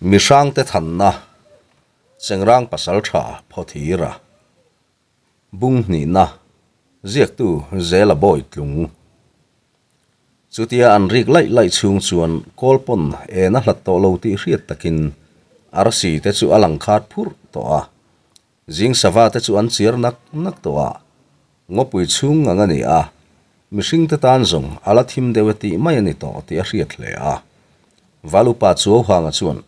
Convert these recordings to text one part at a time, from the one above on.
Mihrangte thanna, Chengrang Pasaltha Phawthira, Bung hnihna, Ziaktu Zela Bawi Tlung. Chutia an rik laih laih chhung chuan Kawlpawn en a hlat tawh lo tih hriat takin arsi te chu a lang khat phurh tawh a. Zing sava te chu an chiar nak nak tawh a. Ngawpui chhung ngang a ni a, mihringte tan zawng a la thim deuh e tih mai a ni tawh tih a hriat hle a. Valupa Chuauhanga chuan,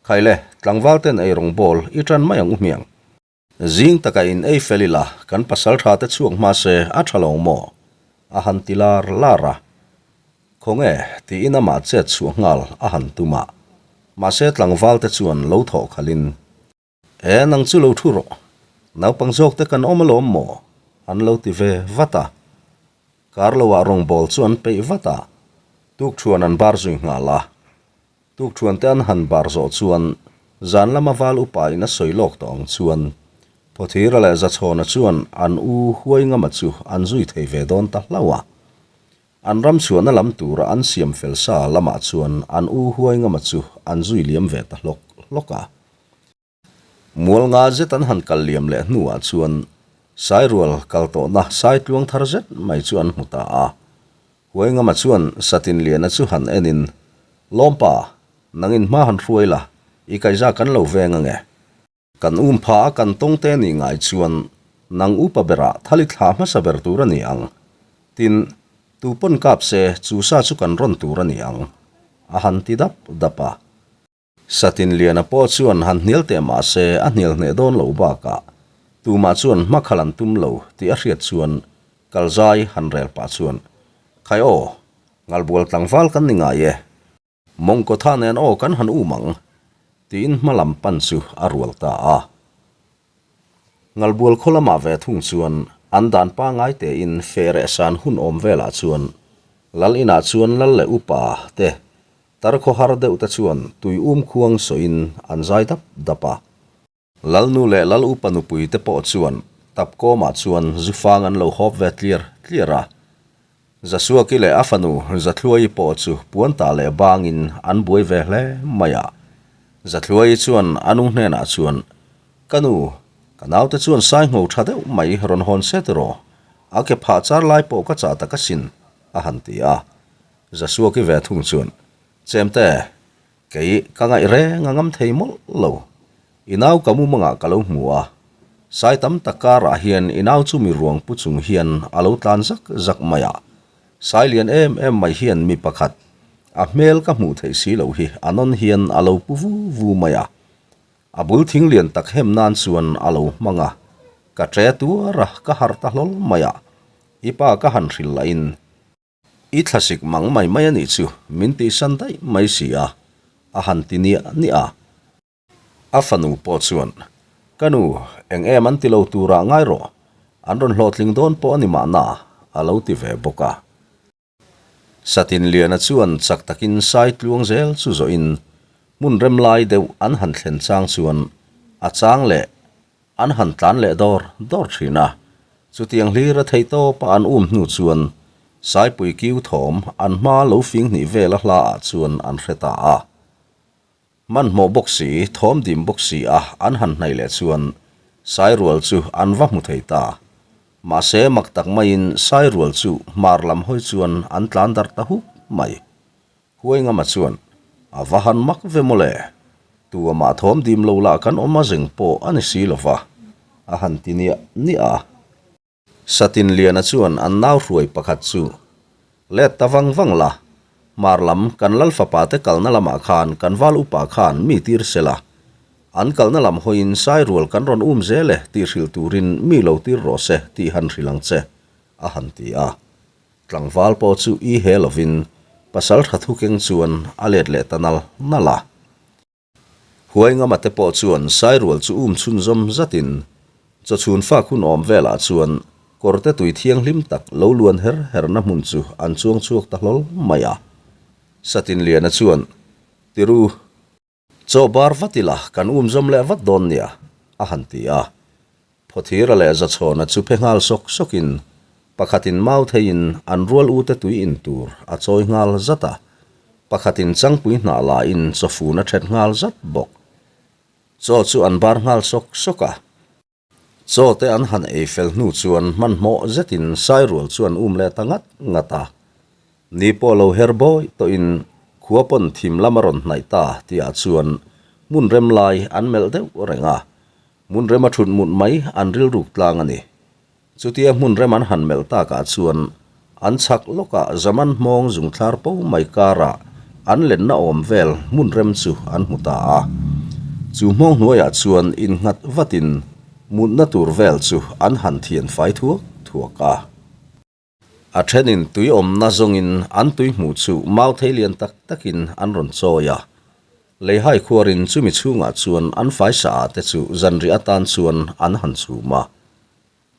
Khaile, tlangval ten ei rawng bawl i tan mai ang u hmiang. Zing taka in ei fel ila, kan pasal tha te chhuak hma se a tha lo maw? a han ti lar lar a. Khawnge, tiin amah chet chhuah nghal a han tum a. Mahse tlangval te chuan lo thawh khalhin, E, nang chu lo thu rawh. Naupang zawk te kan awm alawm maw? An lo ti ve vat a. Kar loah rawngbawl chu an peih vat a, tukthuan an bar zui nghal a. Tukthuan te an han bar zawh chuan zan lama val upa in a sawi lawk tawh ang chuan Phawthira leh Zachhawna chuan an u Huaingama chu an zui thei ve dawn ta hlauh a. An ram chhuahna lam tura an siam fel sa lamah chuan an u Huaingama chu an zui liam ve ta hlawk hlawk a. Mual nga zet an han kal liam leh hnuah chuan Sairual kal tawhna Saitluang thar zet mai chu an hmu ta a. Huaingama chuan Satinliana chu han enin, Lawmpa, nangin hma han hruai la, i kaihza kan lo veng ange. Kan um pha a kan tawng te nih ngai chuan nang upa berah thali thla hmasa ber tur a ni ang. Tin, tu pawn kap se chu sa chu kan rawn tur a ni ang. A han ti dap dap a. Satinliana pawh chuan han hnial teh mah se a hnial hneh dawn lo bakah tumah chuan hmakhal an tum lo tih a hriat chuan kalzai han rel pah chuan, Khai aw, ngalbual tlangval kan ni ngai e. Mawngkaw tha nen aw kan han um ang, tiin hma lam pan chu a rual ta a. Ngalbual khaw lamah ve thung chuan an dan pangngai tein feh reh san hun awm velah chuan Lal inah chuan Lal leh upa te tar khaw har deuh te chuan tui um khuang sawiin an zai dap dap a. Lalnu leh Lal upa nupui te pawh chuan Tapkawmah chuan zufang an lo hawp ve tliar tliar a. Zasuaki leh a fanu Zathluaii pawh chu puantah leh bangin an buai ve hle mai a. Zathluaii chuan a nu hnenah chuan, Ka nu, ka naute chuan sai ngho tha deuh mai rawn hawn se tiraw? A ke phah char lai pawh ka chah tak asin, a han ti a. Zasuaki ve thung chuan, Chemte, Kei ka ngaih reng a ngam thei mawlh lo. I nau ka mumangah ka lo hmu a. Sai tam tak karah hian i nau chu mi ruang pu chung hian a lo tlan zak zak mai a. Sai lian em em mai hian mi pakhat a hmel ka hmuh theih si loh hi a nawn hian a lo pu vu vu mai a. A bul thing lian tak hem nan chuan a lo hmang a. Ka ṭe tuar a, ka harh ta hlawl mai a. I pa ka han hrilh lahin. I thlasik mang mai mai a nih chu, min tihsan daih mai si a, a han ti niah niah a. A fanu pawh chuan, Ka nu, eng em an ti lo turah ngai rawh, an rawn hlawhtling dawn pawh a ni mahna, a lo ti ve bawk a. Satinliana chuan chak takin sai tluang zel chu zawhin hmun rem lai deuh an han thlen chang chuan a chang leh An han tlan leh dawr dawr thin a, chutiang hlir a theih tawpa an um hnu chuan Saipui kiu thawm an hma lo fing hnih vel a hla ah chuan an hre ta a. Hmanhmawh bawk si, thawm dim bawk si a an han hnaih leh chuan Sairual chu an va hmu thei ta. Mahse mak tak maiin Sairual chu hmar lam hawi chuan an tlan darh ta huk mai. Huaingama chuan, A va han mak ve mawle, tu amah thawm dim lo lah kan awm a zeng pawh a ni si lo va, a han ti niah niah a. Satinliana chuan an nau hruai pakhat chu, Let ta vang vang la, hmar lam kan lal fapa te kalna lamah khan kan val upa khan mi tir se la, an kalna lam hawiin sairual kan rawn um zel e tih hrilh turin mi lo tir rawh se tih han hrilh ang che, a han ti a. Tlangval pawh chu i he lovin pasal tha thu keng chuan a let leh ta nal nal a. Huaingama te pawh chuan Sairual chu um chhunzawm zatin chawchhun fak hun awm velah chuan kawrte tui thianghlim tak lo luan her herna hmun chu an chuang chhuak ta hlawl mai a. Satinliana chuan, Tiru, Chaw bar vat ila kan um zawm leh vat dawn nia, a han ti a. Phawthira leh Zachhawna chu phe nghal sawk sawkin pakhatin mau theiin an rual ute tui in tur a chawi nghal zat a. Pakhatin changpui hnah lain chawfun a ṭhet nghal zat bawk. Chaw chu an bar nghal sawk sawk a. Chaw te an han ei fel hnu chuan hmanhmawh zetin Sairual chu an um leh ta ngat ngat a. Ni pawh lo her bawi tawhin khua pawn thim lam a rawn hnaih ta tihah chuan hmun rem lai an melh deuh reng a. Hmun rem a thut mut mai an rilruk tlang a ni. Chutia hmun rem an han melh takah chuan an chhak lawkah Zaman hmawng zungthlar po mai karah an lenna awm vel hmun rem chu an hmu ta a. Chu hmawng hnuaiah chuan innghat vatin mutna tur vel chu an han thian fai thuak thuak a. A thenin tui awmna zawngin an tui hmuh chu mau thei lian tak takin an rawn chawi a. Leihai khuarin chumi chhungah chuan an faisa ah te chu zanriah atan chuan an han chhum a.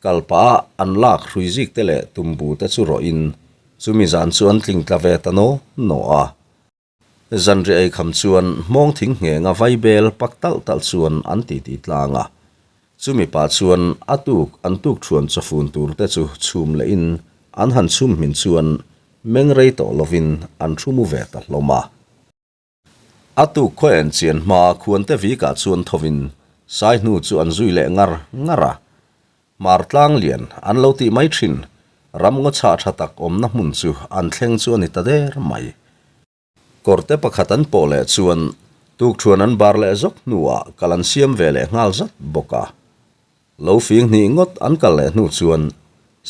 Kalpah ah an lak hrui zik te leh tumbu te chu rawhin chumi zan chu an tling tla ve ta naw naw a. Zanriah ei kham chuan hmawng thing nghenga vaibel pak talh talh chuan an titi tlang a. Chumi pah chuan a tuk an tuk thuan chawfun tur te chu chhum lehin an han chhum hmin chuan meng rei tawh lovin an thu mu ve ta hlawm a. A tuk khaw en chian hma khuante vikah chuan thovin sai hnu chu an zui leh ngar ngar a. Hmar tlang lian an lo tih mai thin, ram ngaw chhah tha tak awmna hmun chu an thleng chu a ni ta der mai. Kawrte pakhat an pawh leh chuan tukthuan an bar leh zawk hnuah kal an siam ve leh nghal zat bawk a. Lo fing hnih ngawt an kal leh hnu chuan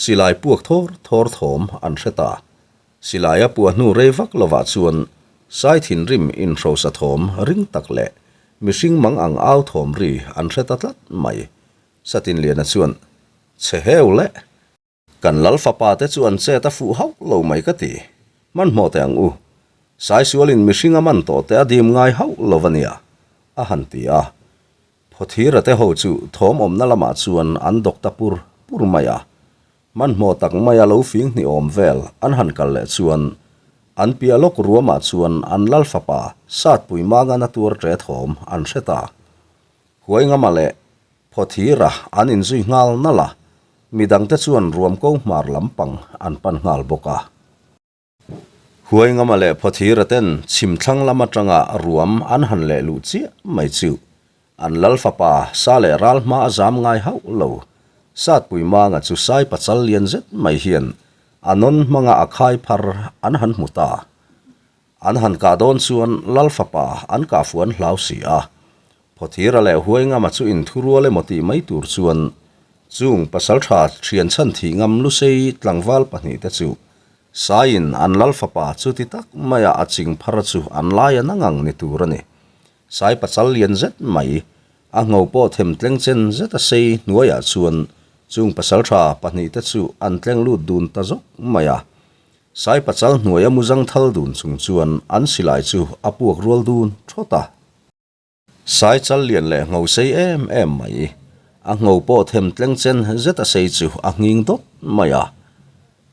silai puak thawr thawr thawm an hre ta. Silai a puah hnu rei vak lovah chuan sai thinrim inhrosa thawm ring tak leh mihring mang ang au thawm ri an hre ta tlat mai. Satinliana chuan, Chhe heu le! Kan lal fapa te chu an chet a fuh hauh lo mai ka ti. Hmanhmawh teh ang u. Saisualin mihring a man tawh te a dim ngai hauh lo a nia, a han ti a. Phawthira te ho chu thawm awmna lamah chuan an dawk ta pur pur mai a. Hmanhmawh tak maia lo fing hnih awm vel an han kal leh chuan an piah lawk ruamah chuan an lal fapa Satpui Mangan a tuar ṭe thawm an hre ta. Huaingama leh Phawthira an inzui nghal nalh a, midangte chuan ruamko hmar lampang an pan nghal bawk a. Huaingama leh Phawthira ten chhimthlang lam atanga ruam an han leh luh chiah mai chu an lal fapa sa leh ral hma a zam ngai hauh lo. Satpui Manga chu sai pachal lian zet mai hian a nawn hmanga a khai phar an han hmu ta. An han kah dawn chuan lal fapa an kah fuh an hlau si a. Phawthira leh Huaingama chu inthurual emaw tih mai tur chuan chung pasaltha thian chhan thih ngam Lusei tlangval pahnihte chu Saiin an lal fapa chu ti tak maia a ching phar chu an lai a na ngang ni tur a ni. Sai pachal lian zet mai, a ngho pawh them tleng chen zet a sei hnuaiah chuan chung pasaltha pahnihte chu an tleng lut dun ta zawk mai a. Sai pachal hnuaia muzang thal dun chung chuan an silai chu a puak rual dun thawt a. Sai chal lian leh ngho sei em em mai. A ngho pawh them tleng chen zet a sei chu a nghing dawt mai a.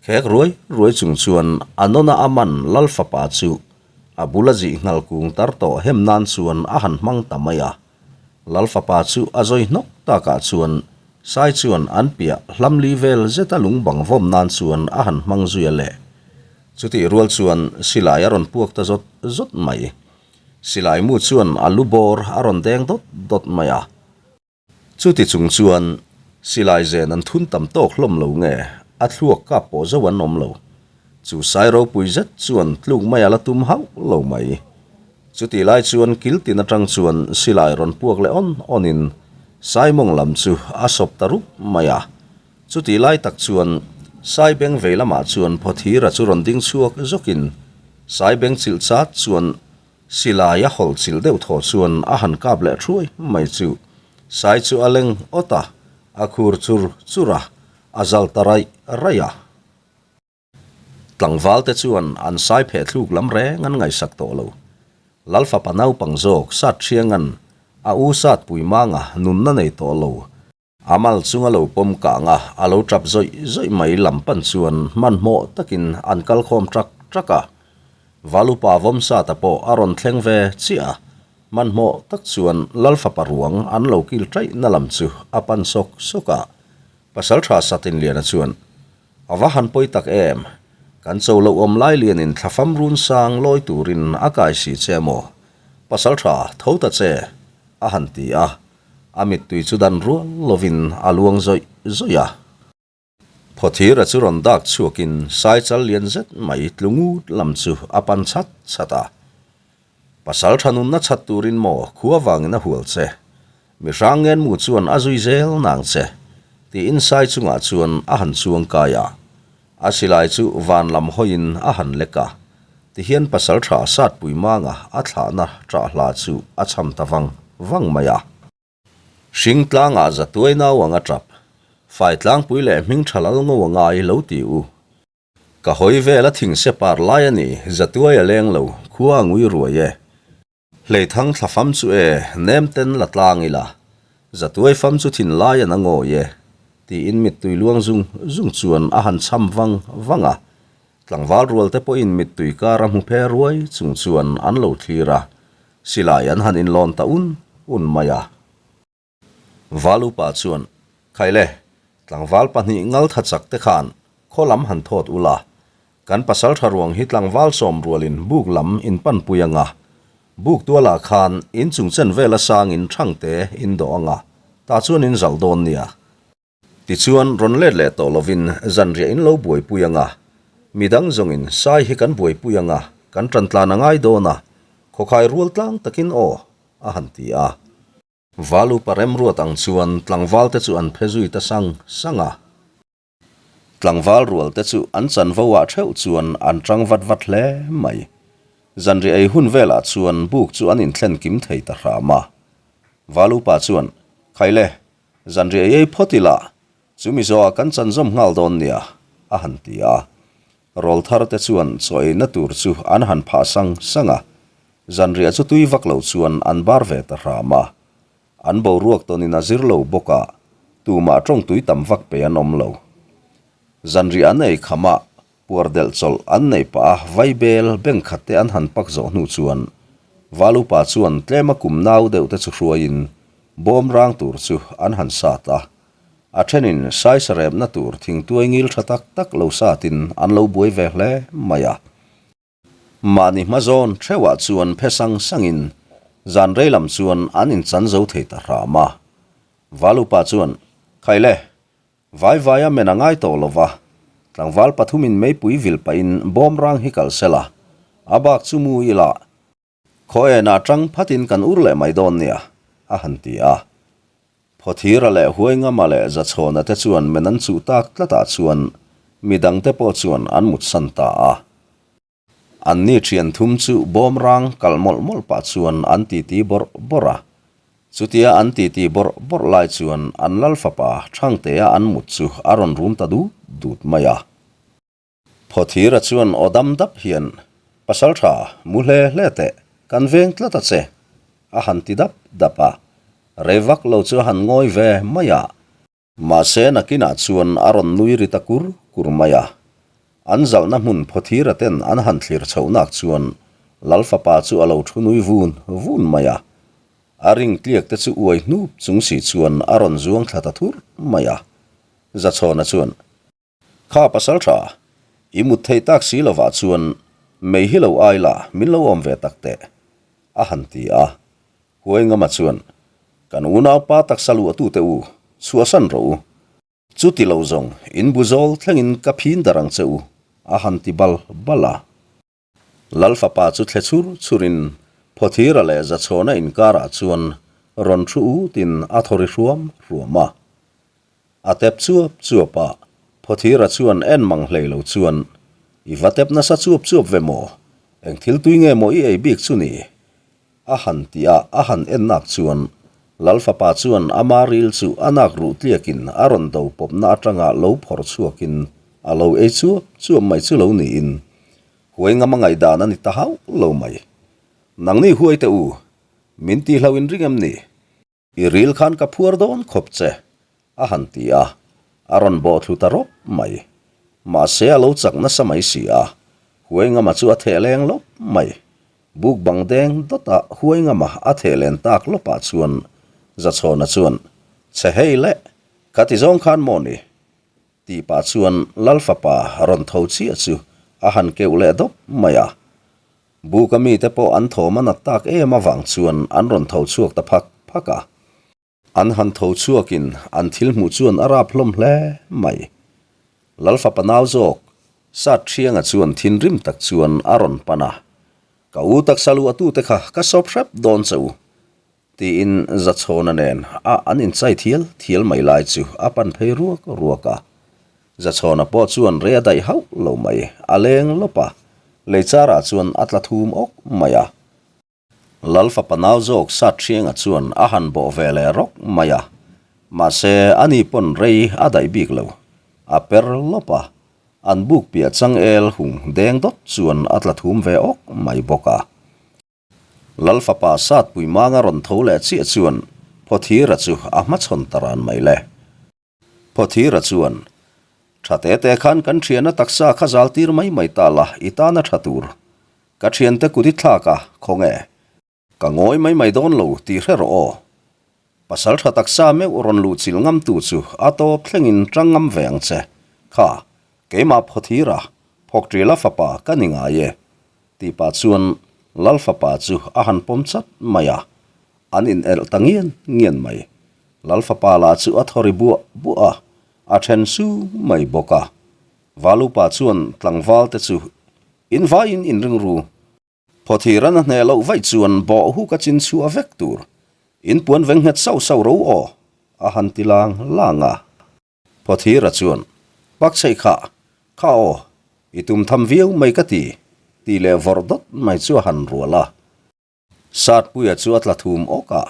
Khek ruai ruai chung chuan a nawna a man lal fapa chu a bula zih nghal kung tar tawh hem nan chuan a han hmang ta mai a. Lal fapa chu a zawi hnawk takah chuan Sai chuan an piah hlam li vel zeta lung bang vawm nan chuan a han hmang zui a le. Chutih rual chuan silai a rawn puak ta zawt zawt mai. Silai mu chuan a lu bawr a rawn deng dawt dawt mai a. Chuti chung chuan silai zen an thun tam tawk hlawm lo nge a thluak kap pawh zo an awm lo. Chu sai ropui zet chuan tluk mai a la tum hauh lo mai. Chutih lai chuan kil tin atang chuan silai rawn puak leh awn awnin Saimawng lam chu a sawp ta rup mai a. Chutih lai tak chuan Saibeng vei lamah chuan Phawthira chu rawn ding chhuak zawkin Saibeng chilh chat chuan silai a hawlh chilh deuh thaw chuan a han kap leh thuai mai chu Sai chu a leng awt a, a khur chur chur a, a zal ta raih raih a. Tlangval te chuan an sai pheh thluk lam reng an ngaihsak tawh lo. Lal fapa naupang zawk sat thiangan a u sat pui manga nunna nei tawh lo. A mal chunga lo pawm kang a, a lo tap zawih zawih mai lam pan chuan hmanhmawh takin an kal khawm ṭak ṭak a. Valupa Vawmsata pawh a rawn thleng ve chiah a, hmanhmawh tak chuan Lal fapa ruang an lo kil ṭaihna lam chu a pan sawk sawk a. Pasalṭha Satinliana chuan, A va han pawi tak em? Kan cho loh awm lai lianin thlafam run sang lawi turin a kai si che maw? Pasalṭha, tho ta che! a han ti a, a mittui chu dan rual lovin a luang zawih zawih a. Phawthira chu rawn dak chhuakin saichal lian zet mai tlu ngut lam chu a pan chhat chhat a. Pasalṭha nunna chhat turin maw khua vangin a hual che? Mi hrang ngenmu chuan a zui zel nang che, tiin sai chungah chuan a han chuang kai a. A silai chu van lam hawiin a han lek a, tihian pasalṭha Satpui manga a thlahna ṭah hla chu a cham ta vang vang mai a. Hring tlangah zatuai nau ang a tap. Fai tlangpui leh hming tha lal ngo a ngai lo ti u. Ka hawi vel a thing se par lai a ni, zatuai a leng lo, khua a ngui ruai e. Hleithang thla fam chu e, nem ten la tlang ila, zatuai fam chu thin lai an a ngawi e, tiin mittui luang zung zung chuan a han cham vang vang a. Tlangval rual te pawhin mittui kar a hmu phe ruai chung chuan an lo thlir a, Silai an han inlawn ta un un mai a. Val upa chuan, Khaile, tlangval pahnih ngaltha chak te khan khaw lam han thawt ula, kan pasaltha ruang hi tlangval sawm rualin buk lam in panpui anga, buk tualah khan in chungchen vela sangin thangte in dawh anga, tah chuan in zalh dawn nia. Tichuan, rawn let leh tawh lovin zanriah in lo buaipui anga, midang zawngin sai hi kan buaipui anga, kan tan tlan a ngai dawn a, khawkhai rual tlang takin aw, a han ti a. Val upa remruat ang chuan tlangval te chu an phe zui ta sang sang a. Tlangval rual te chu an chanvo ah theuh chuan an tang vat vat hle mai. Zanriah ei hun velah chuan buk chu an inthlen kim thei ta hram a. Val upa chuan, Khaile, Zanriah ei phawt ila, chu Mizoa kan chan zawm nghal dawn nia, a han ti a. Rawlthar te chuan chaw eina tur chu an han phah sang sang a, zanriah chu tui vak lo chuan an bar ve ta hram a. An boruak tawnin a zir lo bawk a, tumah tawng tui tam vak pe an awm lo. Zanriah an ei kham a, puar delh chawlh an neih pah a, vaibel beng khat te an han pak zawh hnu chuan Valupa chuan tlema kum nau deuh te chu hruaiin Bawm rang tur chu an han sat a, a thenin saisa remna tur thingtuai ngil tha tak tak lo satin an lo buai ve hle mai a. Mahni hma zawn theuhah chuan phe sang sangin zan rei lam chuan an inchan zo thei ta hram a. Valupa chuan, Khaile, vai vaia men a ngai tawh lo va, tlangval pathumin meipui vil pahin bawm rang hi kal sela, a bak chu mu ila, Khaw enah tang phatin kan ur leh mai dawn nia, a han ti a. Phawthira leh Huaingama leh Zachhawna te chuan men an chuh tak tlatah chuan midangte pawh chuan an mutsan ta a. Anni thian thum chu bawm rang kalh mawlh mawlh pah chuan an titi bawrh bawrh a. Chutia an titi bawrh bawrh lai chuan an lal fapa Thangtea an mut chu a rawn rum ta dut dut mai a. Phawthira chuan aw dam dap hian, Pasaltha, mu hle hle teh, kan veng tlat a che, a han ti dap dap a. Rei vak lo chu a han ngawi ve mai a. Mahse nakinah chuan a rawn nui ri ta kur kur mai a. An zalhna hmun Phawthira ten an han thlir chhoh nak chuan Lal fapa chu a lo thu nui vun vun mai a. A ring tliak te chu uai hnup chung si chuan a rawn zuang thla ta thur mai a. Zachhawna chuan, Kha pasal tha, i mut theih tak si lovah chuan mei hi lo ai la min lo awm ve tak teh, a han ti a. Huaingama chuan, Kan unaupa taksa luahtute u, chhuahsan rawh u. Chuti lo zawng, in bu zawl thlengin ka phin dar ang che u, a han ti bal bal a. Lal fapa chu thle chhur chhurin Phawthira leh Zachhawna inkarah chuan rawn thu utin a thaw ri hruam hruam a. A tep chuap chuap a, Phawthira chuan en mang hlei lo chuan, I va tep nasa chuap chuap ve maw? Eng thil tui nge maw i ei bik chu ni? A han ti a, a han en nak chuan Lal fapa chuan ama ril chu a nak ruh tliakin a rawn do pawpna atanga lo phawrh chhuakin a lo ei chuap chuap mai chu lo niin huai ngam a ngaihdan a ni ta hauh lo mai. Nangni huai teh u, min tihlo in ring em ni? I ril khan ka phuar dawn khawp che, a han ti a, a rawn bawh thlu ta rawp mai. Mahse a lo chak nasa mai si a, Huaingama chu a theh leng lawp mai. Buk bang deng dawtah Huaingama a theh len tak lawpah chuan Zachhawna chuan, Che hei le, ka ti zawng khan maw ni? Tih pah chuan Lal fapa rawn tho chiah chu a han keuh leh dawp mai a. Buka mite pawh an thawm a nat tak em avang chuan an rawn tho chhuak ta phak phak a. An han tho chhuakin an thil hmuh chuan a rap hlawm hle mai. Lalfapa nau zawk, Sat Thianga chuan thinrim tak chuan a rawn pan a, Ka u taksa luah tute kha ka sawp hrep dawn che u, tiin Zachhawna nen a an inchai thial thial mai lai chu a pan phei ruak ruak a. Zachhawna pawh chuan rei a daih hauh lo mai, a leng lawp a, lei charah chuan a tla thum awk mai a. Lal fapa nau zawk Sathrianga chuan a han bawh ve leh rawk mai a, mahse ani pawn rei a daih bik lo, a per lawp a, an buk piah changel hung deng dawt chuan a tla thum ve awk mai bawk a. Lal fapa Satpui manga rawn tho leh chiah chuan Phawthira chu a hmachhawn ta ran mai le. Phawthira chuan, Tha te te khan kan thiana taksa kha zal tir mai mai ta la, i tan a tha tur. Ka thiante kut i thlak a, khawnge? Ka ngawi mai mai dawn lo tih hre rawh aw. Pasal tha taksa meuh rawn luh chilh ngamtu chu a tawp thlengin tang ngam ve ang che. Kha, keimah Phawthira, Phawkṭiala fapa ka ni ngai e. Tih pah chuan Lal fapa chu a han pawm chat mai a, an inelh ta ngian ngian mai. Lal fapa lah chu a thaw ri buah buah a, a then su mai bawk a. Valupa chuan tlangval te chu invaiin inring ru. Phawthir an a hneh loh vaih chuan bawh huk a chin chhuah vek tur. In puan veng nghet sauh sauh ro aw, a han ti lang lang a. Phawthira chuan, Pak chheih kha, kha aw, i tum tham viau mai ka ti, tih leh vawrh dawt mai chu a han rual a. Satpuia chu a tla thum awk a,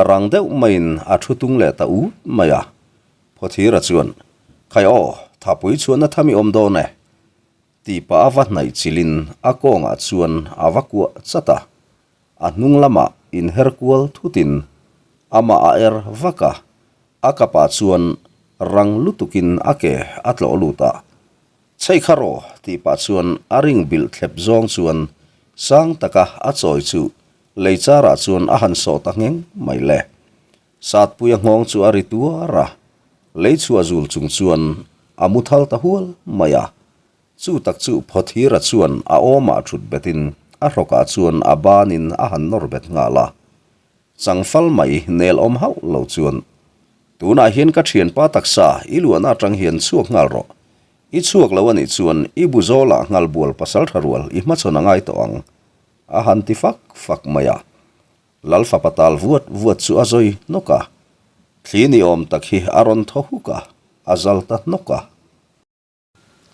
rang deuh maiin a thu tung leh ta ut mai a. Phawthira chuan, Khai aw, thapui chhuahna tham i awm dawn e, tih pah a va hnaih chilhin a kawngah chuan a va kuah chat a. A hnung lamah inher kual thutin amah a er vak a, A kapah chuan rang lutukin a ke a tlawh lut a, Chheih kha rawh tih pah chuan a ring bilh thlep zawng chuan sang taka a chawi chu lei charah chuan a han sawh ta ngheng mai le. Satpuia nghawng chu a ri tuar a, lei chhuah zul chung chuan a mu thal ta hual mai a. Chu tak chu Phawthira chuan a awmah thut betin a hrawkah chuan a banin a han nawr bet nghal a. Changfal mai nel awm hauh lo chuan, Tunah hian ka thianpa taksa i luahna atang hian chhuak nghal rawh. I chhuak lo anih chuan i bu zawlah nghal bual pasal tha rual i hmachhawn a ngai tawh ang, a han ti fak fak mai a. Lal fapa tal vuat vuat chu a zawi hnawk a. Thli ni awm tak hi a rawn thaw huk a, a zal ta hnawk a.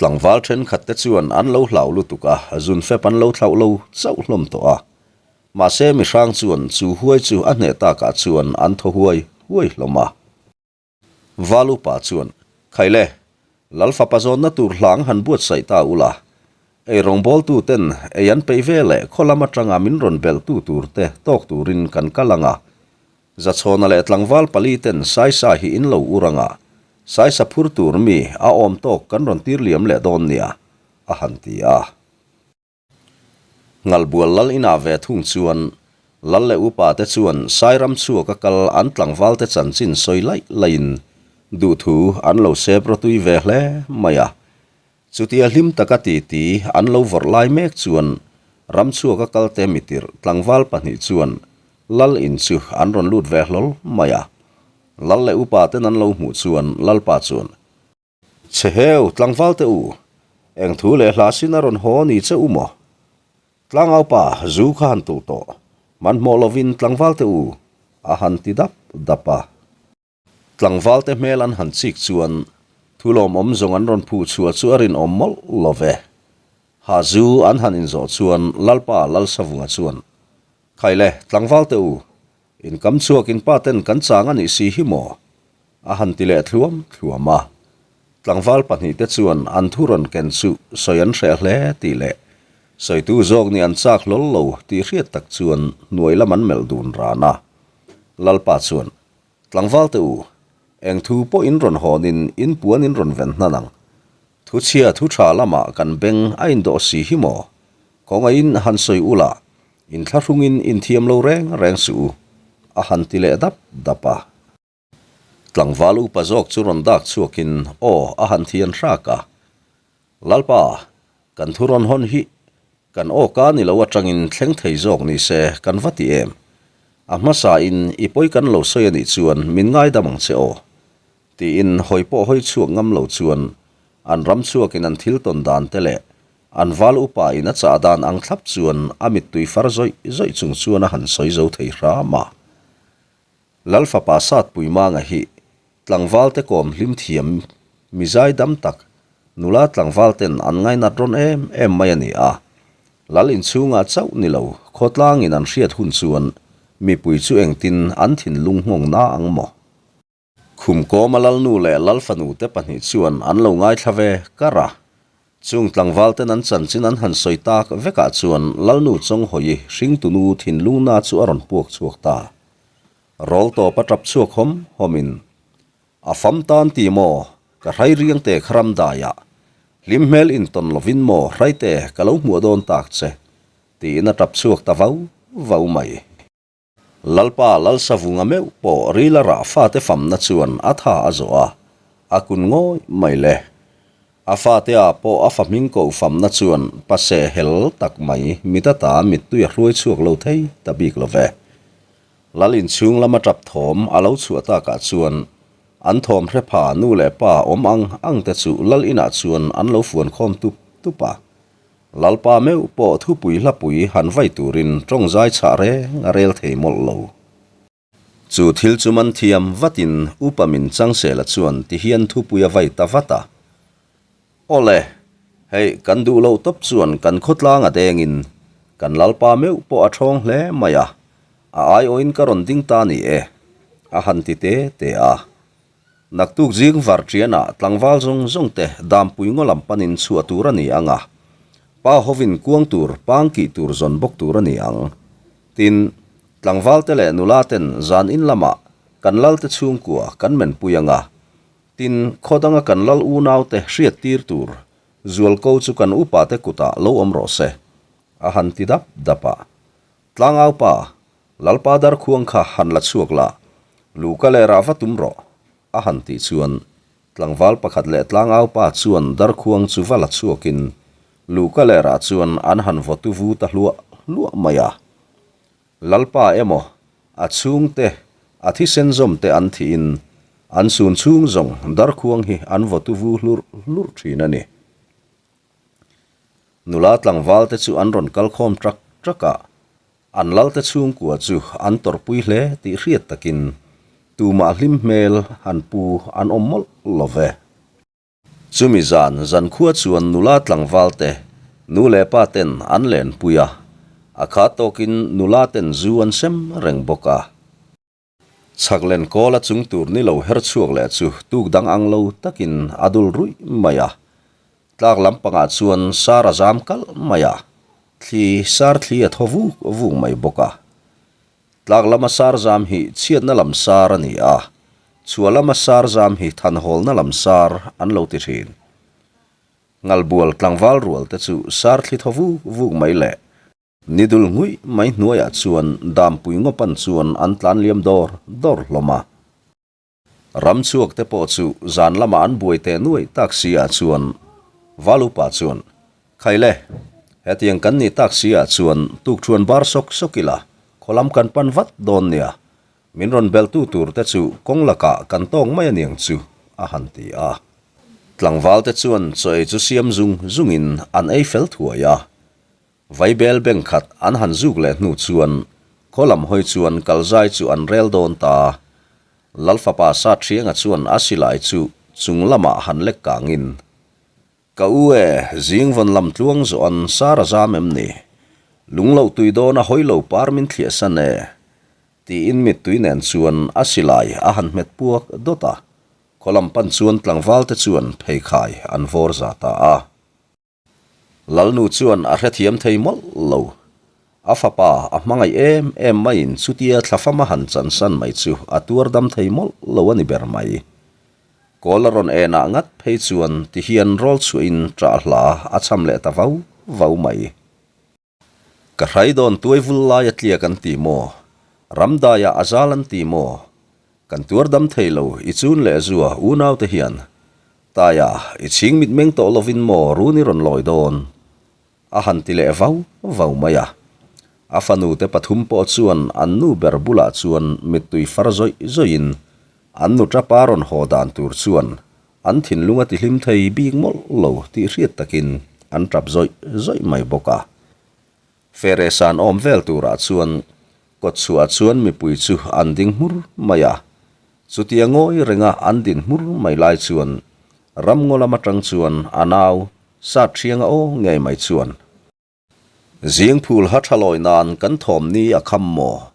Tlangval thenkhat te chuan an lo hlau lutuk a, zunfep an lo thlauh lo chauh hlawm tawh a. Mahse mihrang chuan chu huai chu a hneh takah chuan an thaw huai huai hlawm a. Val upa chuan, Khaile, Lal fapa zawnna tur hlang han buatsaih ta ula, ei rawngbawltu ten ei an peih ve leh khaw lam atanga min rawn belhtu tur te tawk turin kan kal ang a, Zachhawna leh tlangval pali ten Saisa hi in lo ur anga, Saisa phur tur mi a awm tawk kan rawn tir liam leh dawn nia, a han ti a. Ngalbual lal inah ve thung chuan lal leh upa te chuan Sairam chhuak a kal an tlangval te chanchin sawi laih laihin duhthu an lo sep rawtui ve hle mai a. Chutia hlim taka titi an lo vawrh lai mek chuan ramchhuak a kalte mitirh tlangval pahnih chuan Lal in chu an rawn lut ve hlawl mai a. Lal leh upa ten an lo hmuh chuan Lalpa chuan, Che heu, tlangval te u, eng thu leh hla sin a rawn haw ni che u maw? Tlangaupa zu kha han tulh tawh, hmanhmawh lovin tlangval te u, a han ti dap dap a. Tlangvalte hmel an han chik chuan thu lawmawm zawng an rawn phuh chhuah chu a rinawm mawlh lo ve. Ha zu an han inzawh chuan Lalpa Lalsavunga chuan, Khaile, tlangvalte u, in kam chhuak in pa ten kan chang a nih si hi maw? a han ti leh thluam thluam a. Tlangval pahnihte chuan an thu rawn ken chu sawi an hreh hle tih leh sawitu zawk nih an chak hlawl lo tih hriat tak chuan hnuai lam an melh dun ran a. Lalpa chuan, Tlangval te u, eng thu pawh in rawn hawnin in puan in rawn ven hnan ang. Thu chhia thu tha lamah kan beng a indawh si hi maw? Kawngaihin han sawi ula, in thlahrungin in thiam lo reng reng suh u, a han ti leh dap dap a. Tlangval upa zawk chu rawn dak chhuakin aw a han thian hrak a. Lalpa! Kan thu rawn hawn hi kan aw ka ni lo atangin thleng thei zawk ni se kan va ti em? A hmasa in i pawi kan lo sawi a nih chuan min ngaidam ang che aw. Tiin hawi pawh hawi chhuak ngam lo chuan an ram chhuakin an thil tawn dan te leh an val upa in a chah dan ang thlap chuan a mittui far zawih zawih chung chuan a han sawi zo thei hram a. Lal fapa Satpui Manga hi tlangval te kawm hlim thiam mi zai dam tak nula tlangval ten an ngainat rawn em em mai a ni a. Lal inchhungah chauh ni lo khawtlangin an hriat hun chuan mipui chu engtin an thinlung nghawng na ang maw? Khum kawma Lalnu leh Lalfanu te pahnih chuan an lo ngaithla ve kar a. Chung tlangval ten an chanchin an han sawi tak vekah chuan Lalnu Chawnghawi hringtunu thinlungna chu a rawn puak chhuak ta. Rawl tawp a tap chhuak hawm hawmin, A fam tan ti maw, ka hrai riang te kha ram daiah, hlim hmel intawn lovin maw hraite ka lo hmuah dawn tak che, tiin a tap chhuak ta vau vau mai. Lalpa Lalsavunga meuh pawh rila rah fate famna chuan a tha a zawh a, a kun ngawih mai le. A fatea pawh a fa hming koh famna chuan paseh hel tak mai mit ata mittui a hruai chhuak lo thei ta bik lo ve. Lal inchhung lama tap thawm a lo chhuah takah chuan an thawm hre pha nu leh pa awm ang ang te chu lal inah chuan an lo fuan khawm tup tup a. Lalpa meuh pawh thupui hlapui han vai turin tawng zai chhah reng a rel thei mawlh lo. Chu thil chu man thiam vatin upa min Changsela chuan ti hian thupui a vai ta vat a. Awle, hei kan duh loh tawp chuan kan khawtlang a dengin kan Lalpa meuh pawh a thawng hle mai a, a aiawhin ka rawn ding ta ni e, a han ti te te a. Naktuk zing varṭianah tlangval zawng zawng te dampui ngaw lam panin chhuah tur a ni ang a, pa hovin kuang tur, pang kih tur zawn bawk tur a ni ang. Tin, tlangval te leh nula ten zan in lamah kan lal te chhungkua kan menpui ang a, tin, khaw danga kan lal unau te hriat tir tur zualko chu kan upa te kutah lo awm rawh se, a han ti dap dap a. Tlangau pa, Lalpa darkhuang kha han la chhuak la, luhka leh rah va tum rawh, a han tih chuan tlangval pakhat leh tlangau pa chuan darkhuang chu va la chhuakin luhka leh rah chuan an han vaw tu vu ta hluah hluah mai a. Lalpa emaw, a chhungte, a thisen zawmte an thihin an sun chhung zawng darkhuang hi an vaw tu vu hlurh hlurh thin a ni. Nula tlangval te chu an rawn kal khawm ṭak ṭak a, an lalte chhungkua chu an tawrhpui hle tih hriat takin tumah hlim hmel han pu an awm mawlh lo ve. Chumi zan zankhua chuan nula tlangval te nu leh pa ten an lenpui a, a kha tawkin nula ten zu an sem reng bawk a. Chhaklen kawl a chung tur ni lo her chhuak leh chu tuk dang ang lo takin a dul ruih mai a. Tlak lampangah chuan sar a zam kalh mai a, thli sar thli a thaw vuk vuk mai bawk a. Tlak lama sar zam hi chhiatna lam sar a ni a, chhuah lama sar zam hi thanhawlna lam sar an lo ti thin. Ngalbual tlangval rual te chu sar thli thaw vuk vuk mai leh Ni dul ngui mai hnuaiah chuan dampui ngawpan chuan an tlan liam dawr dawr hlawm a. Ram chhuak te pawh chu zan lamah an buai teh nuai tak si ah chuan Valupa chuan, Khaile, hetiang kan nih tak si ah chuan tukṭhuan bar sawk sawk ila khawlam kan pan vat dawn nia, min rawn belhtu tur te chu kawng lakah kan tawk mai aniang chu, a han ti a. Tlangval te chuan chaw ei chu siam zung zungin an ei fel thuai a. Vaibel beng khat an han zuk leh hnu chuan khaw lam hawi chuan kalzai chu an rel dawn ta. Lalfapa Sathrianga chuan a silai chu chung lamah han lek kangin, Ka u e, zing vawn lam tluang zawh an sar a zam em ni? Lung loh tui dawn a hawi lo par min thliah san e, tiin mittui nen chuan a silai a han hmet puak dawt a. Khaw lam pan chuan tlangvalte chuan pheikhai an vawr za ta a. Lalnu chuan a hrethiam thei mawlh lo. A fapa a hmangaih em em maiin chutia thlafam a han chansan mai chu a tuar dam thei mawlh lo a ni ber mai. Kawl a rawn enah ngat phei chuan tihian rawl chhuahin ṭah hla a cham leh ta vau vau mai. Ka hrai dawn tuai vul lai a tliak an ti maw? Ramdaiah a zal an ti maw? Kan tuar dam thei lo, i chun leh zua unaute hian. Taia, i chhing mitmeng tawh lovin maw run i rawn lawi dawn? A han ti leh vau vau mai a. A fanute pathum pawh chuan an nu ber bulah chuan mittui far zawih zawihin an nu tapa rawn haw dan tur chuan an thinlung a tihlim thei bik mawlh lo tih hriat takin an tap zawih zawih mai bawk a. Feresan awm vel turah chuan kawtchhuah chuan mipui chu an ding hmur mai a. Chutia ngawi renga an din hmur mai lai chuan ramngaw lam atang chuan a nau Sathianga aw ngei mai chuan, Zingphul ha tha lawi nan kan thawm ni a kham maw?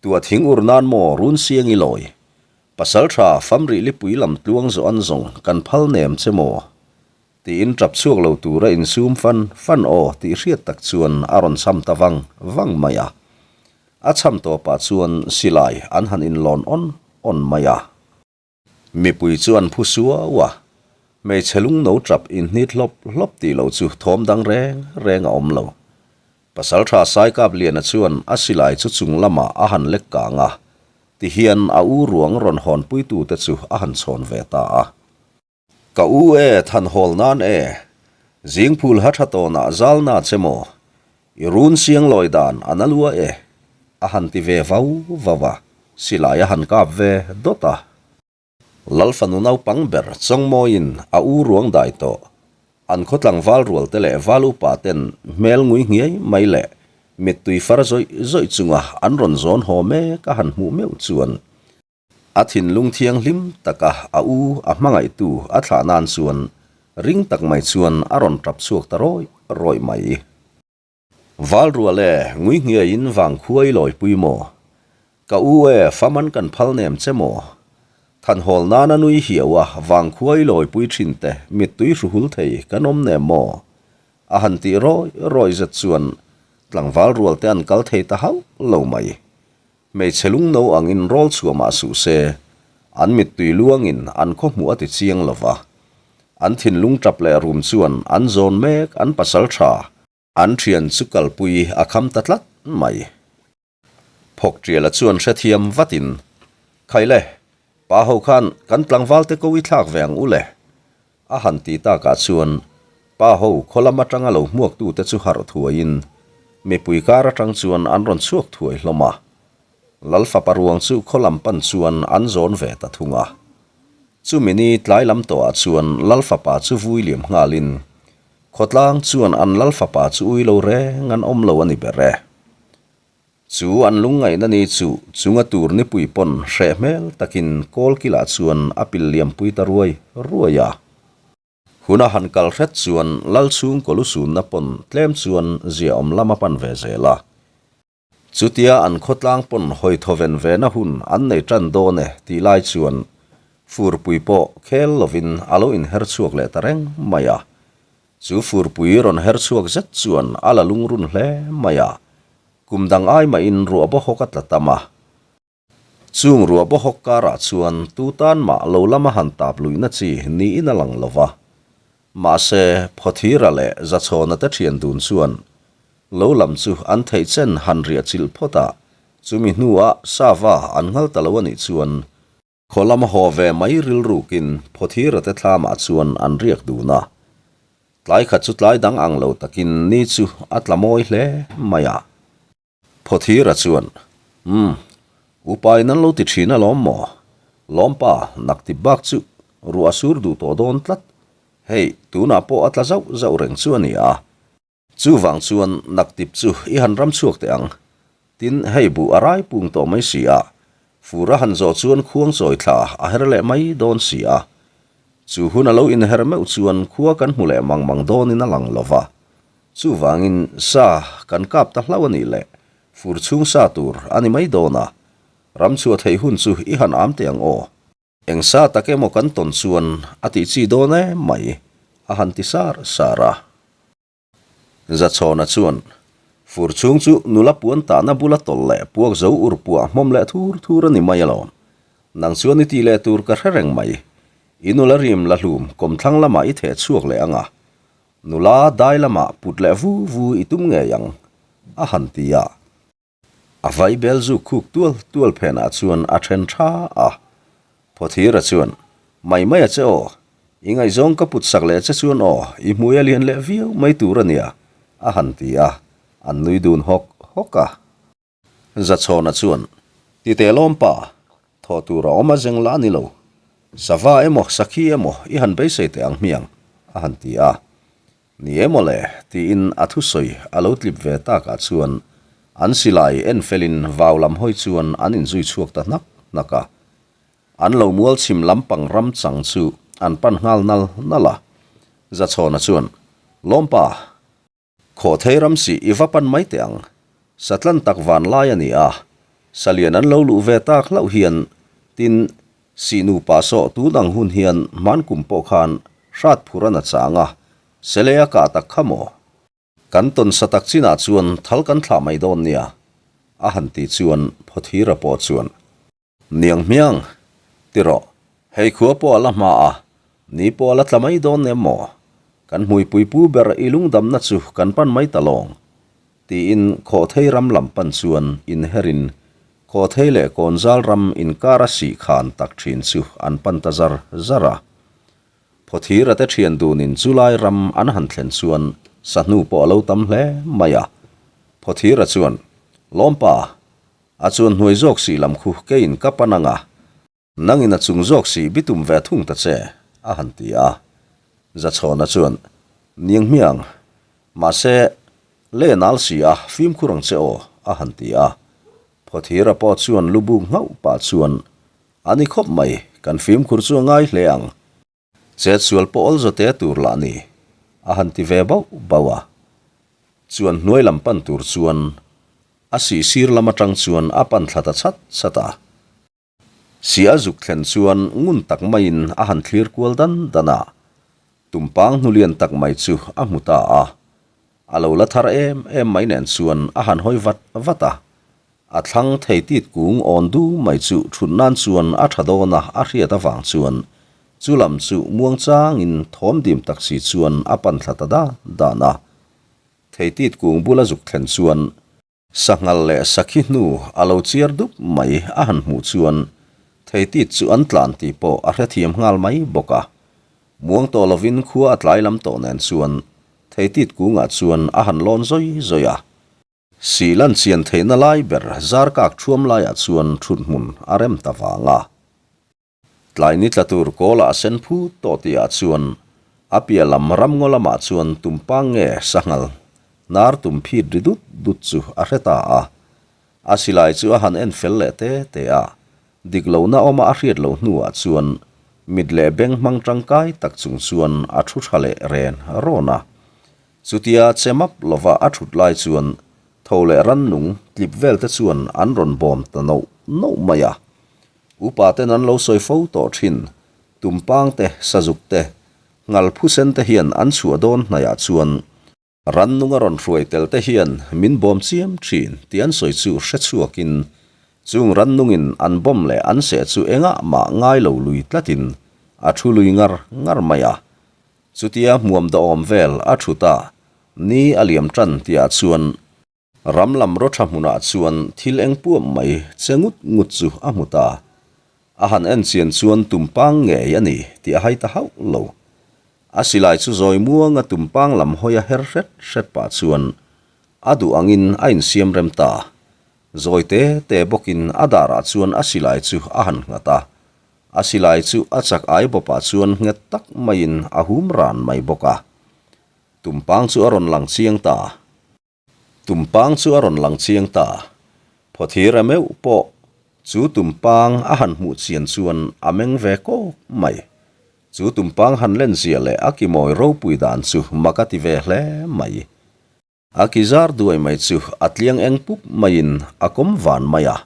Tua thing ur nan maw run siang i lawi? Pasaltha famrih lipui lam tluang zawh an zawng kan phal nem che maw? Tiin tap chhuak lo tura insum fan fan aw tih hriat tak chuan a rawn cham ta vang vang mai a. A cham tawpah chuan silai an han inlawn awn awn mai a. Mipui chu an phu suau a, hmeichhe lungno tap inhnit hlawp hlawp tih loh chu thawm dang reng reng a awm lo. Pasaltha Saikap Liana chuan a silai chu chung lamah a han lek kang a, tihian a u ruang rawn hawnpuitute chu a han chhawn ve ta a. Ka u e, than hawl nan e, zingphul ha tha tawnah zal na che maw? I run siang lawi dan a na lua e, a han ti ve vau vau a, silai a han kap ve dawt a. Lal fanu naupang ber Chawngmawiin a u ruang dai tawh, an khaw tlangval rual te leh val upa ten hmel ngui nghiai mai leh mittui far zawih zawih chunga an rawn zawn haw mek a han hmuh meuh chuan A thinlung thianghlim taka a u a hmangaihtu a thlah nan chuan ring tak mai chuan a rawn tap chhuak ta rawih rawih mai. Val rual e, ngui nghiaiin vangkhua i lawipui maw? Ka u e, fam an kan phal nem che maw? Thanhawl nana nui hiau a vangkhua i lawipui thin te mittui hruhul thei kan awm nem maw? A han tih rawih rawih zet chuan tlangval rual te an kal thei ta hauh lo mai. Hmeichhe lungno angin rawl chhuah mah suh se, an mittui luangin an khaw hmuh a ti chiang lo va. An thinlung tap leh rum chuan an zawn mek an pasal tha. An thian chu kalpui a kham ta tlat mai. Phawkṭiala chuan hrethiam vatin, Khaile, pa ho khan kan tlangvalte ko i thlak ve ang u le. A han ti takah chuan pa ho khaw lam atanga lo hmuaktute chu harh thuaiin mipui kar atang chuan an rawn chhuak thuai hlawm a. Lal fapa ruang chu khaw lam pan chuan an zawn ve ta thung a. Chumi ni tlai lam tawhah chuan Lal fapa chu vui liam nghalin khawtlang chuan an Lal fapa chu ui lo reng an awm lo a ni ber e. Chu an lungngaihna ni chu chunga tur nipui pawn hreh hmel takin kawl kilah chuan a pil liampui ta ruai ruai a. Hun a han kal hret chuan lal chhungkaw lusunna pawn tlem chuan ziaawm lam a pan ve zel a. Chutia an khawtlang pawn hawi thawven vena hun an nei tan dawn e tih lai chuan furpui pawh khel lovin a lo inher chhuak leh ta reng mai a. Chu furpui rawn her chhuak zet chuan a la lungrun hle mai a. Kum dang ai mahin ruah bawhawk a tla tam a. Chung ruah bawhawk karah chuan tu tan mah lo lama han tap luihna chi niin a lang lo va. Mahse, Phawthira leh Zachhawna te thian dun chuan lo lam chu an theih chen han riah chilh phawt a, chumi hnuah Sava an nghal ta lo a nih chuan Khaw lama haw ve mai rilrukin Phawthira te thlamah chuan an riak dun a. Tlai khat chu tlai dang ang lo takin ni chu a tla mawi hle mai a. Phawthira chuan, Umm, upain an lo ti thin alawm maw? Lawmpa, nak tip bak chu ruah a sur duh tawh dawn tlat. Hei, tunah pawh a tla zauh zauh reng chu a ni a. Chuvang chuan naktip chu i han ram chhuak teh ang. Tin, hei buh a rai pung tawh mai si a, fur a han zawh chuan khuang chawi thla a her leh mai dawn si a. Chu hun a lo inher meuh chuan khua kan hmu leh mang mang dawnin a lang lo va. Chuvangin sa kan kap ta hlauh a nih leh fur chhung sa tur a ni mai dawn a. Ram chhuah theih hun chu i han am teh ang aw. Eng sa tak emaw kan tawn chuan a tih chi dawn em mai, a han ti sar sar a. Zachhawna chuan, Fur chhung chu nula puan tahna bula tawlh leh puak zo ur puah hmawm leh thur thur a ni mai alawm. Nang chuan i tih leh tur ka hre reng mai. I nula rim la hlum kawmthlang lamah i theh chhuak leh ang a. Nula dai lamah put leh vu vu i tum ngei ang, a han ti a. A vaibel zu khuk tual tual phenah chuan a then tha a. Phawthira chuan, Mai mai a che aw, i ngaihzawng ka put sak leh che chuan aw, i hmui a lian leh viau mai tur a nia. a han ti a, an nui dun hawk hawk a. Zachhawna chuan, Ti teh lawm pa, thawh tur a awm a zeng lah a ni lo. Sava emaw sakhi emaw i han beisei teh ang hmiang, a han ti a. Ni e maw le, tiin a thusawi a lo tlip ve takah chuan an silai en felin vau lam hawi chuan an inzui chhuak ta hnak hnak a. An lo mual chhim lampang ram chang chu an pan nghal nal nal a. Zachhawna chuan, Lawmpa, Khawhthei ram sih i va pan mai teh ang. Satlan tak van lai a ni a, salian an lo luh ve tak hlauh hian, tin, sih nupa sawh tun ang hun hian hman kum pawh khan hrat phur a na chang a, sele a kah tak kha maw? Kan tawn sa tak chinah chuan thal kan thlah mai dawn nia, a han tih chuan Phawthira pawh chuan. Niang hmiang, ti rawh, hei khua pawh a la hma a, ni pawh a la tla mai dawn nem maw? Kan hmuipui pu ber i lungdamna chu kan pan mai ta lawng, tiin Khawhthei ram lam pan chuan inherin Khawhthei leh Kawnzal ram inkar a sih khan tak thin chu an pan ta zar zar a. Phawthira te thian dunin chulai ram an han thlen chuan sahnu pawh a lo tam hle mai a. Phawthira chuan, Lawmpa, A chuan hnuai zawk sih lam khu keiin ka pan ang a, nangin a chung zawk sih bitum ve thung ta che, a han ti a. Zachhawna chuan, Niang hmiang, mahse, le nal si a, fimkhur ang che aw, a han ti a. Phawthira pawh chuan lu buk nghauh pah chuan, A ni khawp mai, kan fimkhur chu a ngai hle ang. Chetsual pawh awl zawte tur lah ni, a han ti ve bauh bauh a. Chuan hnuai lam pan tur chuan a sih sir lam atang chuan a pan thla ta chat chat a. Sih a zuk thlen chuan ngun tak maiin a han thlir kual dan dan a. Tumpang hnulian tak mai chu a hmu ta a. A lo la thar em em mai nen chuan a han hawi vat vat a. A thlang thei tit kung awn du mai chu thut nan chuan a tha dawn a a hriat avang chuan chu lam chu muangchangin thawm dim tak si chuan a pan thla ta dan dan a. Thei tit kung bula zuk thlen chuan sanghal leh sakhi hnu a lo chiar dup mai a han hmuh chuan thei tit chu an tlan tih pawh a hrethiam nghal mai bawk a. Muang tawh lovin khua a tlai lam tawh nen chuan thei tit kungah chuan a han lawn zawi zawi a. Sih lan chian theihna lai ber zar kak thuam laiah chuan thut hmun a rem ta vang a. Tlai ni tla tur kawlah a sen phut tawh tihah chuan a piah lam ramngaw lamah chuan tumpang nge sanghal hnar tum phit ri dut dut chu a hre ta a. A silai chu a han en fel leh te te a, dik lohna awma a hriat loh hnuah chuan mit leh beng hmang tangkai tak chung chuan a thu tha leh ren rawn a. Chutia che map lova a thut lai chuan tho leh rannung tlip vel te chuan an rawn bawm ta noh noh mai a. Upa ten an lo sawi fo tawh thin, tumpang te, sazuk te, ngal phusen te hian an chhuah dawn hnaihah chuan rannung a rawn hruai tel te hian min bawm chiam thin tih an sawi chu hre chhuakin chung rannungin an bawm leh an seh chu engah mah ngai lo lui tlatin a thu lui ngar ngar mai a. Chutia hmuam dawhawm vel a thut a, ni a liam tan tihah chuan ram lam raw tha hmunah chuan thil eng puam mai che ngut ngut chu a hmu ta. A han en chian chuan tumpang ngei a ni tih a hai ta hauh lo. A silai chu zawi muanga tumpang lam hawi a her hret hret pah chuan a duh angin a insiam rem ta. Zawi te te bawkin a darah chuan a silai chu a han nghat a, A silai chu a chak ai bawpah chuan nghet tak maiin a hum ran mai bawk a. Tumpang chu a rawn lang chiang ta. Tumpang chu a rawn lang chiang ta. Phawthir a meuh pawh chu tumpang a han hmuh chian chuan a meng ve kawk mai. Chu tumpang han len zia leh a kimawi ropui dan chu mak a ti ve hle mai. A ki zar duai mai chu a tliang eng pup maiin a kawm van mai a,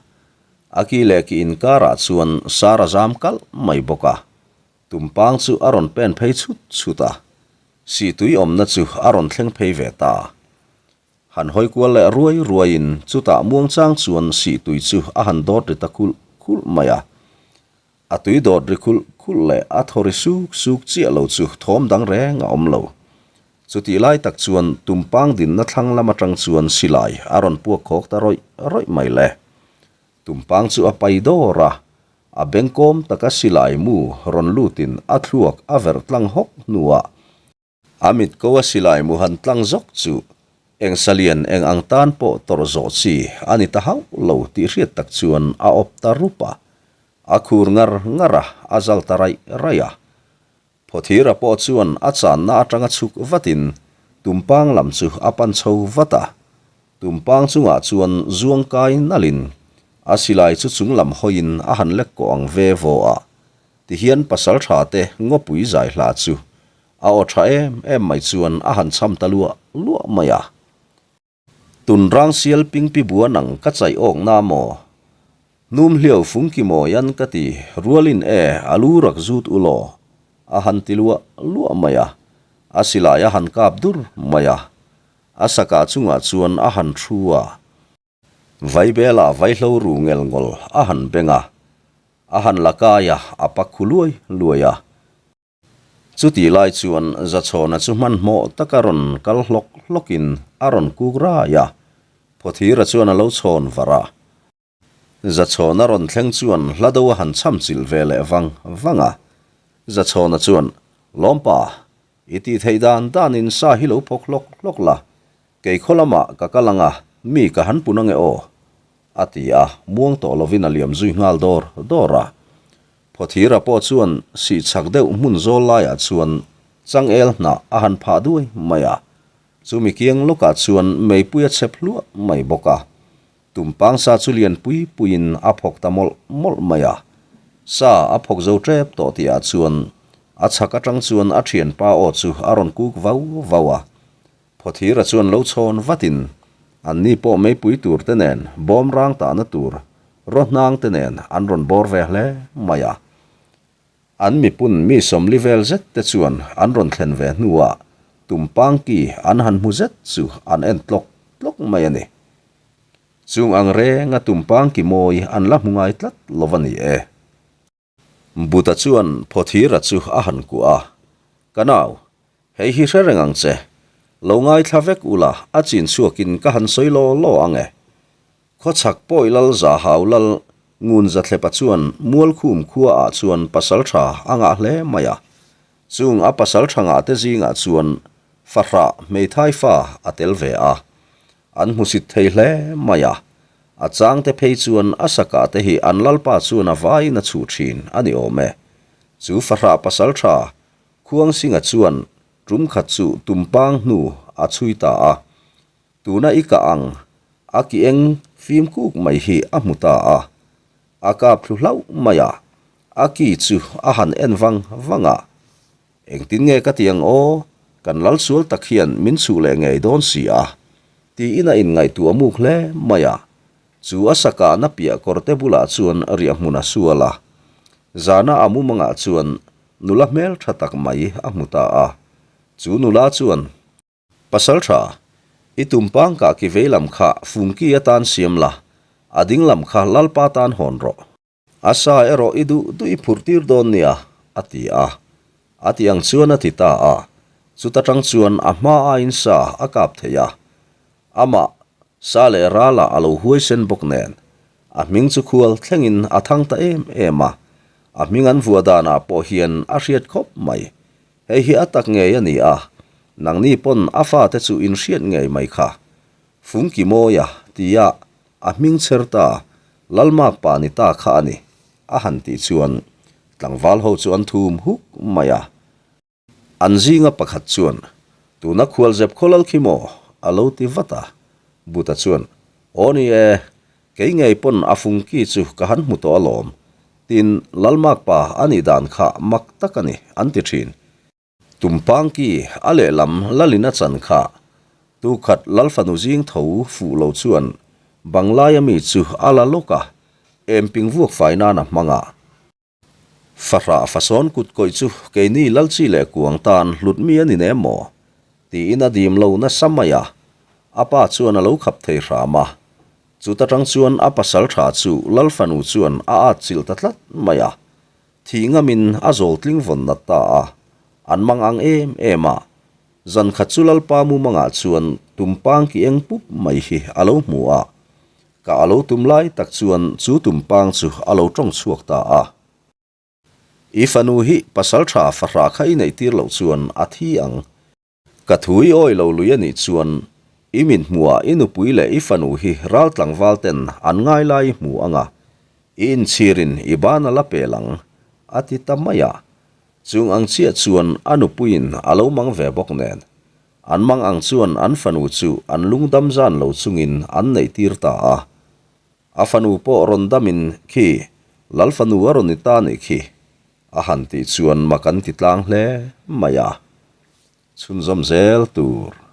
a ki leh ki inkarah chuan sar a zam kalh mai bawk a. Tumpang chu a rawn pen phei chhut chhut a, sihtui awmna chu a rawn thleng phei ve ta. Han hawi kual leh ruai ruaiin chutah muangchang chuan sihtui chu a han dawt ri ta khulh khulh mai a. A tui dawt ri khulh khulh leh a thaw ri suk suk chiah lo chu thawm dang reng a awm lo. Chutih lai tak chuan Tumpang dinna thlang lam atang chuan silai a rawn puak khawk ta rawih rawih mai le. Tumpang chu a pai dawr a, a bengkawm taka silai mu rawn lutin a thluak a verh tlang hawk hnuah a mit ko a silai mu han tlang zawk chu. Eng salian eng ang tan pawh tawrh zawh chi a ni ta hauh lo tih hriat tak chuan a awp ta rup a. A khur ngar ngar a, a zal ta raih raih a. Phawthira pawh chuan a channa atanga chhuk vatin Tumpang lam chu a pan chho vat a. Tumpang chungah chuan zuang kai nalhin a silai chu chung lam hawiin a han lek kawh ang ve vaw a. Tihian pasaltha te ngawpui zai hla chu A aw tha em em mai chuan a han cham ta luah luah mai a. Tun rang sial pingpi bua nang ka chaih awk na maw? Hnum hliau fungki mawi an ka ti rualin e a lu rak zut u law? A han ti luah luah mai a. A silai a han kap dur mai a. A sakah chungah chuan a han thu a. Vaibela vaihlo ru ngel ngawl a han beng a. A han la kai a, a pak khu luai luai a. Chutih lai chuan Zachhawna chu hmanhmawh taka rawn kal hlawk hlawkin a rawn kuk rai a, Phawthira chuan a lo chhawn var a. Zachhawna rawn thleng chuan hla do a han cham chilh ve leh vang vang a. Zachhawna chuan, Lawmpa, i tih theih dan danin sa hi lo phawk hlawk hlawk la, kei khaw lamah ka kal ang a, mi ka han pun ange aw, a ti a, muang tawh lovin a liam zui nghal dawr dawr a. Phawthira pawh chuan sih chak deuh hmun zawl laiah chuan changel hnah a han phah duai mai a, chumi kiang lawkah chuan meipui a chep hluah mai bawk a. Tumpang sa chu lian pui puiin a phawk ta mawlh mawlh mai a. Sa a phawk zo tep tawh tihah chuan a chhak atang chuan a thianpa aw chu a rawn kuk vau vau a. Phawthira chuan lo chhawn vatin anni pawh meipui tur te nen bawm rang tahna tur Rawhnang te nen an rawn bawr ve hle mai a. An mipun mi sawmli vel zet te chuan an rawn thlen ve hnuah Tumpang ki an han hmu zet chu an en tlawk tlawk mai a ni. Chung ang renga Tumpang ki mawi an la hmu ngai tlat lo va ni e. Buta chuan Phawthira chu a han kuah a, Ka nau, hei hi hre reng ang che. Lo ngaithla vek ula, a chin chhuakin ka han sawi law law ang e. Khawchhak pawi lal za hau lal ngun za thlepa chuan Mualkhum khua ah chuan pasal tha a ngah hle mai a. Chung a pasal tha ngah te zingah chuan fahrah hmeithai fa a tel ve a. An hmusit thei hle mai a, a changte phei chuan a sakah te hi an lalpa chuan a vaiin a chhuh thin a ni awm e. Chu fahrah pasal tha Khuangsinga chuan tum khat chu tumpang hnu a chhui ta a, tuna i kah ang a ki eng fim kuk mai hi a hmu ta a, a kap thlu hlauh mai a, a ki chu a han en vang vang a. Engtin nge ka ti ang aw, kan lal sual tak hian min chhuh leh ngei dawn si a, tiin a inngaihtuah muk hle mai a. Chu a sakahna piah kawrte bulah chuan riahhmun a sual a. Zana a mumangah chuan nula hmel tha tak mai a hmu ta a. Chu nula chuan, Pasaltha, i tumpang kah ki vei lam kha fungki atan siam la, a ding lam kha Lalpa tan hawn rawh. A sa erawh i duh duh i phurh tir dawn nia, a ti a. A ti ang chuan a ti ta a. Chuta tang chuan a hma aiin sa a kap thei a. Amah, sa leh ralah a lo huaisen bawk nen, a hming chu khual thlengin a thang ta em em a. A hming an vuah danah pawh hian a hriat khawp mai. Hei hi a tak ngei a ni a, nangni pawn a fate chu in hriat ngei mai kha. Fungki mawia tia a hming chher ta Lalmak pa ni ta kha a ni, a han tih chuan tlangval ho chu an thum huk mai a. An zinga pakhat chuan, Tuna khualzep khawlal khi maw? a lo ti vat a. Buta chuan, Aw ni e, kei ngei pawn a fungki chu ka han hmu tawh alawm. Tin, Lalmak pa a nih dan kha mak tak a ni, an ti thin. Tumpangki a lehlam lalin a chan kha. Tukhat Lalfanu zing tho fuh lo chuan Banglaia mi chu a la lawk a, emping vuak fai nan a hmang a. Fahrah fasawn kut kawih chu keini Lalchi leh Kuang tan hlut mi a ni nem maw? tiin a dim lo nasa mai a, a pa chuan a lo khap thei hram a. Chuta tang chuan a pasal tha chu Lalfanu chuan a atchilh ta tlat mai a. Thih ngamin a zawl tling vawn nat ta a, an mang ang em em a. Zan khat chu Lalpa mumangah chuan tumpang ki eng pup mai hi a lo hmu a. Ka a lo tum lai tak chuan chu tumpang chu a lo tawng chhuak ta a. I fanu hi pasal tha fahrah kha i neih tir loh chuan a thi ang. Ka thu i awi lo lui a nih chuan. I mit hmuhah i nupui leh i fanu hi ral tlangval ten an ngai lai i hmu ang a, i inchhirin i ban a la pel ang, a ti ta mai a. Chung ang chiah chuan a nupuiin a lo mang ve bawk nen, an mang ang chuan an fanu chu an lungdam zan lo chungin an neihtir ta a. A fanu pawh rawn damin khi Lal fanu a rawn ni ta nih khi a han tih chuan mak an ti tlang hle mai a. Chhunzawm zel tur.